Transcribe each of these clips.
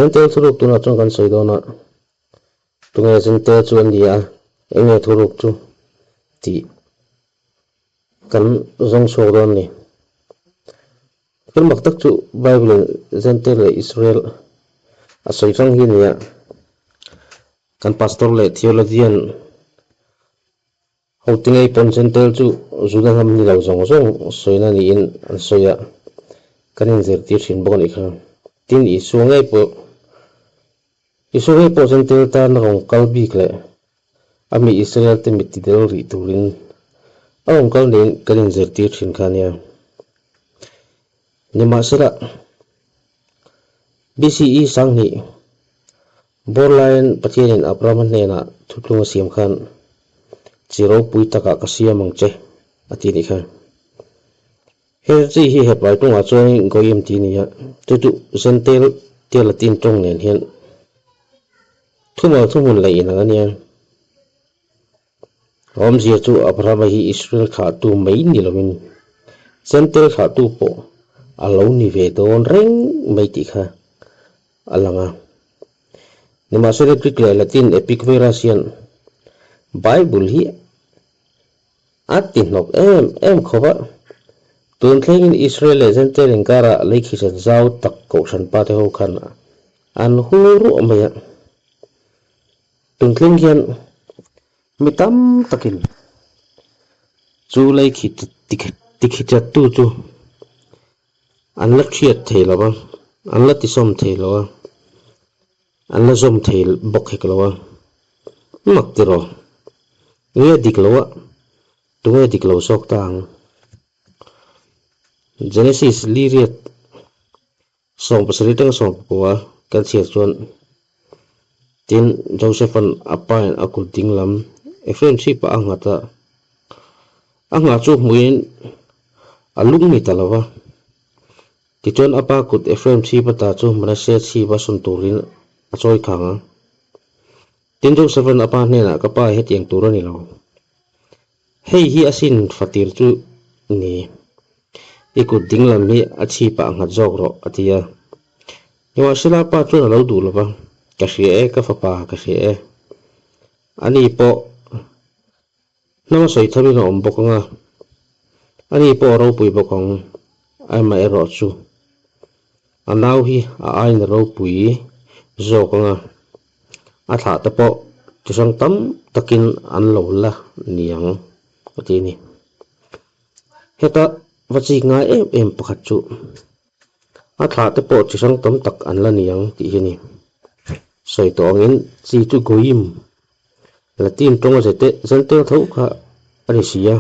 Zentel thuruk tunah chuan kan sawi dawn a, tunge Zentel chu a ni a, eng nge thuruk chu tih kan zawng chhuak dawn a ni. Thil mak tak chu Bible in Zentel leh Israel a sawi hrang hi a ni a, kan pastor leh theologian Hote ngei pawn Zentel chu Juda hnam ni lo zawng zawng sawina niin an sawi a, kan inzirtir thin bawk a nih kha. Tin, Isua ngei pawh Isua ngei pawh Zentel tan a rawn kal bik leh a mi Israel te mit tidel rih turin a rawn kal niin kan inzirtir thin kha a nia. Nimahsela, BCE 2000 Borlain Pathianin Abrahama hnenah thutlung a siam khan, Chi ropui takah ka siam ang che, a ti nih kha. He chi hi Hebrai tawngah chuanin Goyim tih a ni a, chu chu Zentail tia Latin tawng nen hian thumal thuhmun leh inang a nia. A awmzia chu Abrahama hi Israel thlahtu mai ni lovin Zentail thlahtu pawh a lo ni ve dawn reng mai tih kha a lang a. Nimahsela Greek leh Latin epic virus hian Bible hi a ti hnawk em em khawp a. Tun thlengin Israel leh Zentail inkarah leikhisat zau tak kohhran pa te ho khan an hung ruah mai a. Tun thleng hian mi tam takin chu leikhi tikhichatu chu An la hriat thei lo a, an la tisawm thei lo a, an la zawm thei bawk hek lo a. Mak tiraw? Nge dik lo a, tunge dik lo zawk ta ang? Genesis liriat 17 atanga 19 kan chhiar chuan, Tin, Joseph-a'n a pain a kut ding lam Ephraim chhipah a nghat a, a nghah chu hmuhin a lung ni ta lo va. Tichuan a pa kut Ephraim chhip ata chu Manasseh chhipa sawn turin a chawi khang a. Tin, Joseph-a'n a pa hnenah, Ka pa, hetiang tur a ni lo. Hei hi a sin fatir chu ni. I kut ding lam hi a chhipah a nghat zawk rawh, a ti a. Nimahsela pa chuan a lo duh lo va, Ka hria e, ka fapa, ka hria e. Ani pawh hnam a sawi thamin a awm bawk ang a, ani pawh a ropui bawk ang, amaherawh chu a nau hi a aiin a ropui zawk ang a. A thlah te pawh chi hrang tam takin an lo la niang a ti a ni. Heta va chik ngai em em pakhat chu a thlah te pawh chi hrang tam tak an la niang tih hi a ni. Sawi tawh angin chi chu Goyim, Latin tawnga zete Zentail tho kha a ni si a.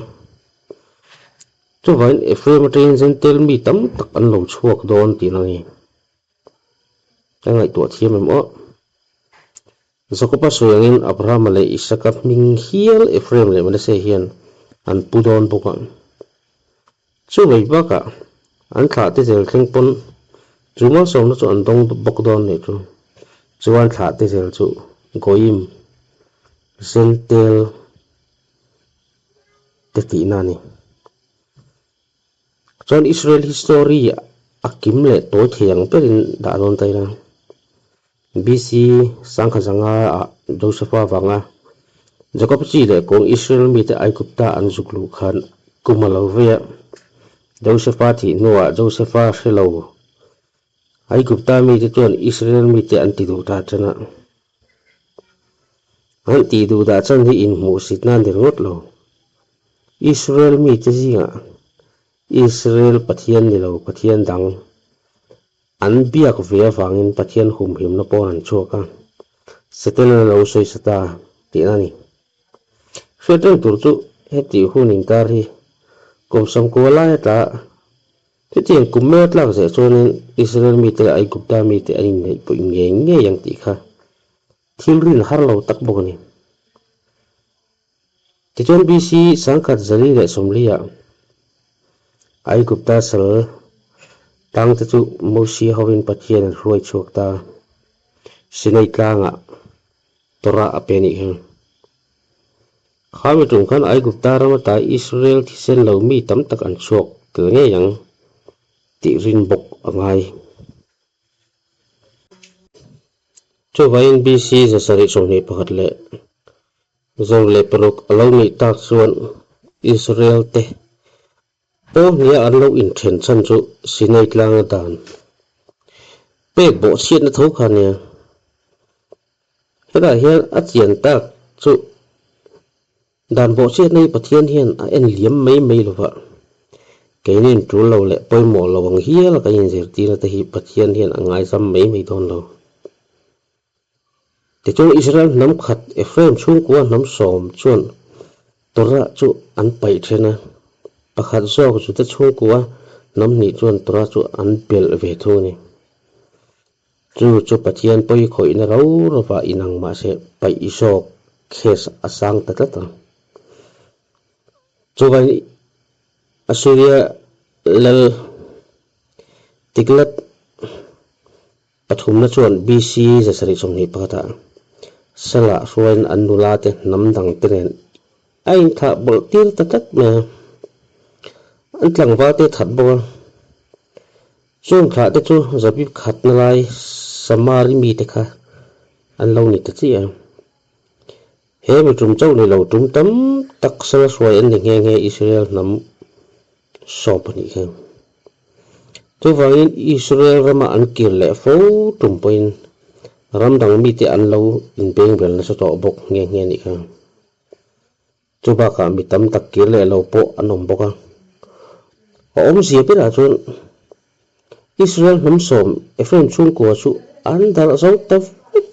Chuvangin Ephraim atangin Zentail mi tam tak an lo chhuak dawn tihna a ni. Ka ngaihtuah thiam em aw? Jakoba sawi angin Abrahama leh Isaka hming hial Ephraim leh Manasseh hian an pu dawn bawk a. Chu mai bakah an thlahte zel thleng pawn chu malsawmna chu an dawng bawk dawn nih chu. Chuan thlahte zel chu Goyim, Zentel te tihna a ni. Chuan Israel history a kim leh tawi thei ang berin dah dawn ta ila. BC sangkhazanga ah Josepha vanga Jacob chi leh kawng Israel mite Aigupta an zuk luh khan kum a lo vei a. Josepha thih hnuah Josepha hre lo Aigupta mite chuan Israel mite an ti duh ta chan a. An tih duh dah chan hi inhmuhsitna a ni ringawt lo. Israel mite zingah Israel Pathian ni lo Pathian dang an biak ve avangin Pathian humhimna pawn an chhuak a, Setana lo sawi sa ta tihna a ni. Hriat reng tur chu hetih hun inkar hi kum 90 lai a tla Hetiang kum mai a tlak zeh chuanin Israel mite leh Aigupta mite an inneih pawih ngei ngei ang tih kha thil rin har lo tak bawk a ni. Tichuan BC 1140-ah Aigupta sal tangte chu Mosia hovin Pathian an hruai chhuak ta. Sinai tlangah Torah a pe a nih kha. Khami tum khan Aigupta ram ata Israel thisen lo mi tam tak an chhuak tel ngei ang tih rin bawk a ngai. Chuvangin BC 721 leh 16 a lo nih tak chuan Israel te pawl hnia an lo inthen chhan chu Sinai tlanga dan pek bawhchhiatna tho kha nia. Hetah hian a chian tak chu Dan bawhchhiatna hi Pathian hian a en liam mai mai lo va, keinin tul lo leh pawimawh lo ang hial a kan inzirtirna te hi Pathian hian a ngaizam mai mai dawn lo. Tichuan Israel hnam khat Ephraim chhungkua hnam sawm chuan Torah chu an paih then a, pakhat zawk Juda chhungkua hnam hnih chuan Torah chu an belh ve thung a ni. Chu chu Pathian pawi khawihna ro rovah inang mahse paih zawk case a sang ta tlat a. Chuvangin Assuria lal Tiglath pathumna chuan BC 721 ah Salah hruaiin an nula te hnam dang te nen a inthlah bawlh tir ta tlat mai a. An tlangval te that bawk a. Chung thlah te chu Zabib khatna lai Samari mite kha an lo ni ta chiah a. He mi tum chauh ni lo tum tam tak sala hruai an ni nghe nghe Israel hnam sawm pahnih kha. Chuvangin Israel rama an kir leh fo tum pawhin ram dang mite an lo inbeng bel nasa tawh bawk nghe nghe a nih kha. Chu bakah mi tam tak kir leh lo pawh an awm bawk a. A awmzia berah chuan Israel hnam sawm Ephraim chhungkua chu an darh zo ta vek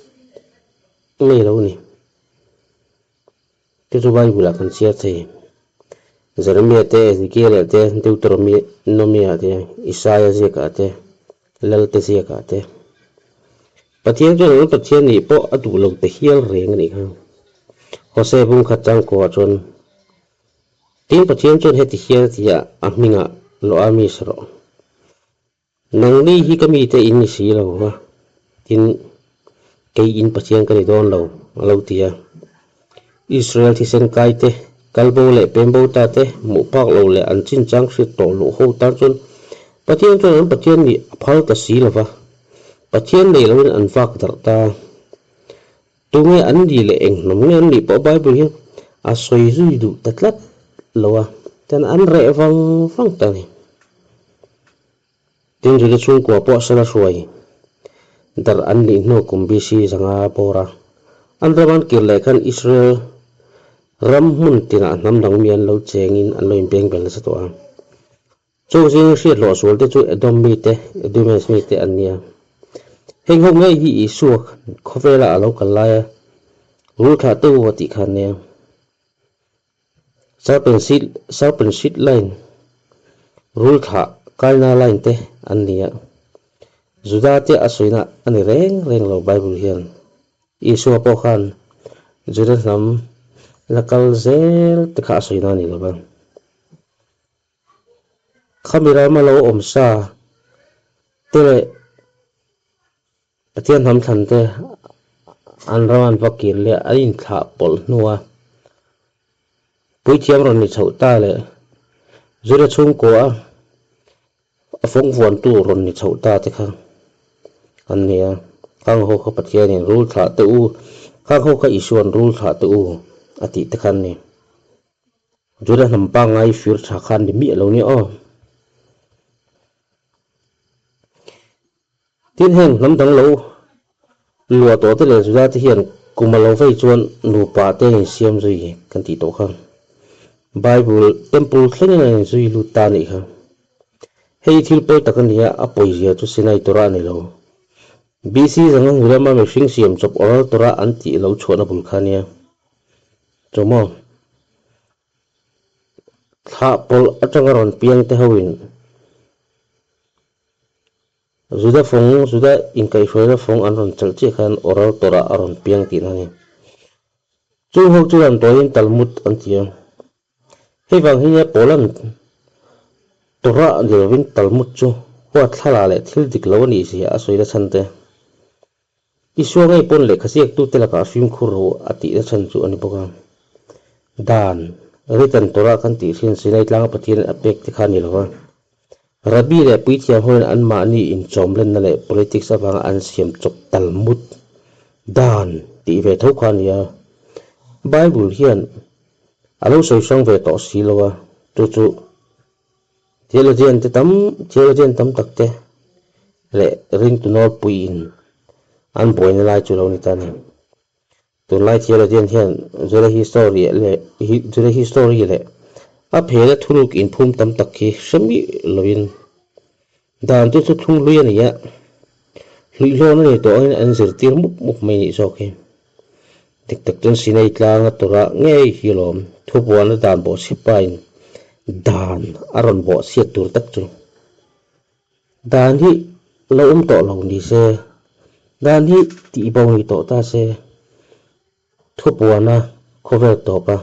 ngei lo a ni. Chu chu Bible-ah kan chhiar thei. Jeremiah te, Ezekiel-a te, Deuteronomia te, Isaia ziakah te, Lalte ziakah te. Pathian chuan an Pathian nih pawh a duh lo ta hial reng a nih kha. Hosea bung khat changkawhah chuan, Tin Pathian chuan heti hian a ti a, a hmingah Lo-ami sa rawh. Nangni hi ka mite in ni si lo va, tin kei in Pathian ka ni dawn lo, a lo ti a. Israel thisen kai te, kalbo leh pembo ta te, hmuh phak lo leh an chinchang hriat tawh loh ho tan chuan Pathian chuan an Pathian nih a phal ta si lo va, Pathian nei loin an vak darh ta. Tunge an nih leh eng hnam nge an nih pawh Bible hian a sawi zui duh ta tlat lo a, chuan an reh vang vang ta a ni. Tin, Juda chhungkua pawh sala hruai darh an nih hnu kum BC zanga bawr a, an ram an kir leh khan Israel ram hmun tinah hnam dang mi an lo chengin an lo inpeng bel nasa tawh a. Chung zing hriat hlawh sual te chu Edom mite, Edomes mite an nia. Heng ho ngei hi Isua khawvela a lo kal laia rul thlah te u a tih kha an nia. Serpent seed, serpent seed line, rul thlah kaina line te an nia. Juda te a sawina a ni reng reng lo Bible hian. Isua pawh khan Juda hnam la kal zel te kha a sawina a ni lo va. Khami rama lo awm sa te leh Pathian hnam thlan te an ram an va kir leh an inthlah pawlh hnua puithiam rawn ni chhoh ta leh Juda chhungkua a fawng vuantu rawn ni chhoh ta te kha an ni a. Khang ho kha Pathianin rul thlah teh u, khang ho kha Isua'n rul thlah teh u a tih te kha an ni. Juda hnam pangngai fir tha khan ni miah lo nia aw. Tin heng hnam dang lo luah tawh te leh Juda te hian kum a lo vei chuan nupa te an insiam zui kan tih tawh kha. Bible temple thlengin an inzui lut ta anih kha. Hei thil pawi tak a nia, a pawizia chu Sinai Torah a ni lo. BC zanga hnu lama mihring siam chawp oral Torah an tih lo chhuahna bul kha ania. Chawmaw? Thlah pawlh atanga rawn piang te hoin Juda fawng, Juda inkaihhruaina fawng an rawn chelh chiah khan oral Torah a rawn piang tihna a ni. Chung ho chu rawn tawiin Talmud an ti a. Hei vang hi nia Poland Torah ni lovin Talmud chu huat thlalak leh thil dik lo a nih zia a sawi na chhan te. Isua ngei pawn lehkha ziaktute lakah a fimkhur ro a tihna chhan chu a ni bawk a. Dan, written Torah kan tih hrian Sinai tlanga Pathian a pek te kha a ni lo a. Rabbi leh puithiam hoin anmahni inchawmlenna leh politics avanga an siam chawp Talmud. Dan tih ve tho kha a nia. Bible hian a lo sawi hrang ve tawh si lo a, chu chu theologian te tam theologian tam tak te leh ringtu nawlpuiin an buaina lai chu lo ni ta a ni. Tunlai theologian hian Juda history leh Juda history leh a phena thuruk inphum tam tak hi hre miah loin dan chu chu thlung hlui a ni a, hluihlawn a ni tawh angin an zirtir mup mup mai nih zawk hi. Dik tak chuan Sinai tlanga tura ngei hi alawm thubuana dan bawhchhipain dan a rawn bawhchhiat tur tak chu. Dan hi lo awm tawh lo ni se, dan hi tih bo ni tawh ta se, thupuana khawvel tawp a,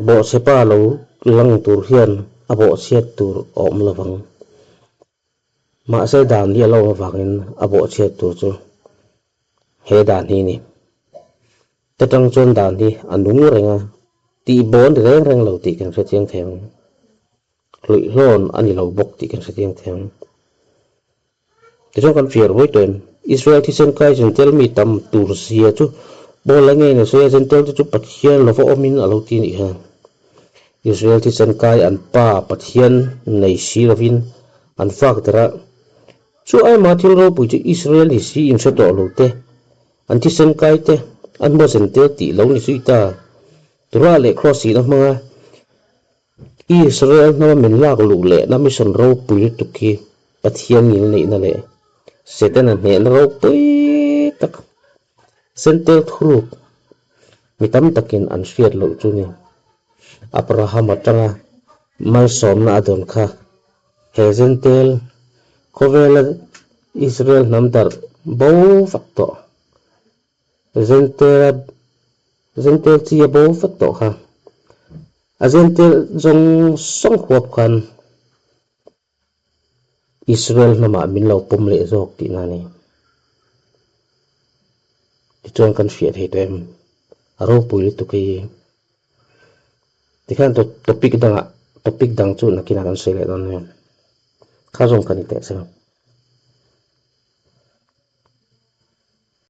bawhchhepa lo lang tur hian a bawhchhiat tur a awm lo vang. Mahse dan hi a lo awm avangin a bawhchhiat tur chu he dan hi a ni. Ta tang chuan dan hi a nung reng a, tih bawn reng reng lo tih kan hre chiang thei ang. Hluihlawn a ni lo bawk tih kan hre chiang thei ang. Tichuan kan fiah ruai tawh em? Israel thisen kai Jentail mi tam tur zia chu Paul a ngei nasa a, Jentail te chu Pathian lova awmin a lo ti a nih kha. Israel thisen kai an pa Pathian nei si lovin an fak der a, chu aima thil ropui chu Israel ni si inhre tawh lo te, An thisen kai te, an hmuazen te tih lo ni zui ta. Torah leh Cross ina hmanga Israel hnama min lak luh lehna mission ropui lutuk hi Pathian ngilneihna leh Setana hnehna ropui tak Sentel thuruk mi tam takin an hriat loh chu ni. Abraham atanga malsawmna a dawn kha He Zentel khawvela Israel hnam darh bo vak tawh, Zentela Zentel chi a bo vek tawh kha. A Zentel zawng zawng huap khan Israel hnamah min lo pawm leh zawk tihna a ni. Tichuan kan hriat thei tawh em? A ropui lutuk hi. Tikhian topic dangah topic dang chu nakinah kan sawi leh dawn nia. Kha zawng ka ni teh che.